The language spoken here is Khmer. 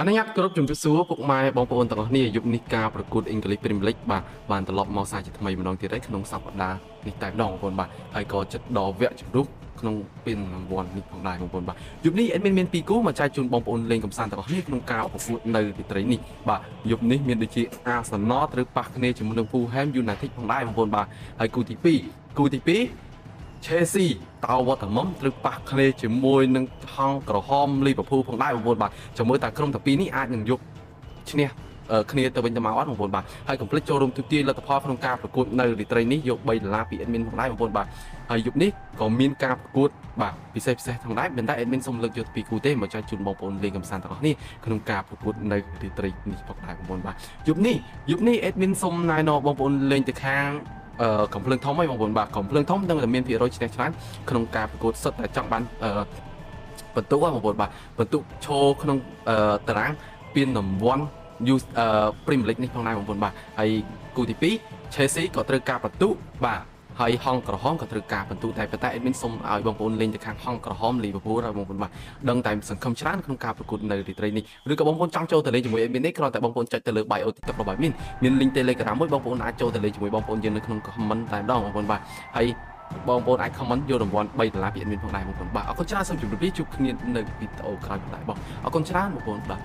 អនុញ្ញាតគោរពជំរាបសួរពុកម៉ែបងប្អូនទាំងអស់គ្នាយប់នេះការប្រកួត English Premier League បាទបានត្រឡប់មកសាជាថ្មីម្ដងទៀតហើយក្នុងសប្តាហ៍នេះតែម្ដងបងប្អូនបាទហើយក៏ចិត្តដល់វគ្គជម្រុះក្នុងពានរង្វាន់នេះផងដែរបងប្អូនបាទយប់នេះ admin មានពីរគូមកចែកជូនបងប្អូនលេងកម្សាន្តទាំងអស់គ្នាក្នុងការប្រកួតនៅរាត្រីនេះបាទយប់នេះមានដូចជា Arsenal ត្រូវប៉ះគ្នាជាមួយនឹង Fulham United ផងដែរបងប្អូនបាទហើយគូទី2គូទី2 Chelsea តោវត្តមុំត្រូវប៉ះគ្នាជាមួយនឹងហង្សក្រហម Liverpool ផងដែរបងប្អូនបាទចាំមើលតើក្រុមទាំងពីរនេះអាចនឹងយកឈ្នះអឺគ្នាទៅវិញទៅមកអត់បងប្អូនបាទហើយកុំភ្លេចចូលរួមទូទាយលទ្ធផលក្នុងការប្រកួតនៅរាត្រីនេះយក3ដុល្លារពី admin ផងដែរបងប្អូនបាទហើយយប់នេះក៏មានការប្រកួតបាទពិសេសពិសេសផងដែរមិនតែ admin សូមលើកយកពីគូទេមកចែកជូនបងប្អូនលេងកម្សាន្តទាំងអស់នេះក្នុងការប្រកួតនៅរាត្រីនេះផងដែរបងប្អូនបាទយប់នេះយប់នេះ admin សូមណែនាំបងប្អូនលេងទៅខាង អឺកំភ្លើងធំហើយបងប្អូនបាទកំភ្លើងធំនឹងតែមានភាគរយឈ្នះច្រើនក្នុងការប្រកួតសិតតែចង់បានអឺបន្ទុកហ្នឹងបងប្អូនបាទបន្ទុកឈរក្នុងអឺតារាងពានរង្វាន់ U អឺ Premier League នេះផងដែរបងប្អូនបាទហើយគូទី2 Chelsea ក៏ត្រូវការបន្ទុកបាទហើយហង្សក្រហមក៏ត្រូវការបន្ទុកតែប៉ុន្តែ admin សូមឲ្យបងប្អូនលេងទៅខាងហង្សក្រហម Liverpool ហើយបងប្អូនបាទដឹងតែសង្ឃឹមច្រើនក្នុងការប្រកួតនៅរាត្រីនេះឬក៏បងប្អូនចង់ចូលទៅលេងជាមួយ admin នេះគ្រាន់តែបងប្អូនចុចទៅលើ bio TikTok របស់ admin មាន link Telegram មួយបងប្អូនអាចចូលទៅលេងជាមួយបងប្អូនយើងនៅក្នុង comment តែម្ដងបងប្អូនបាទហើយបងប្អូនអាច comment យករង្វាន់3ដុល្លារពី admin ផងដែរបងប្អូនបាទអរគុណច្រើនសូមជម្រាបលាជួបគ្នានៅវីដេអូក្រោយផងដែរបងអរគុណច្រើនបងប្អូនបាទ។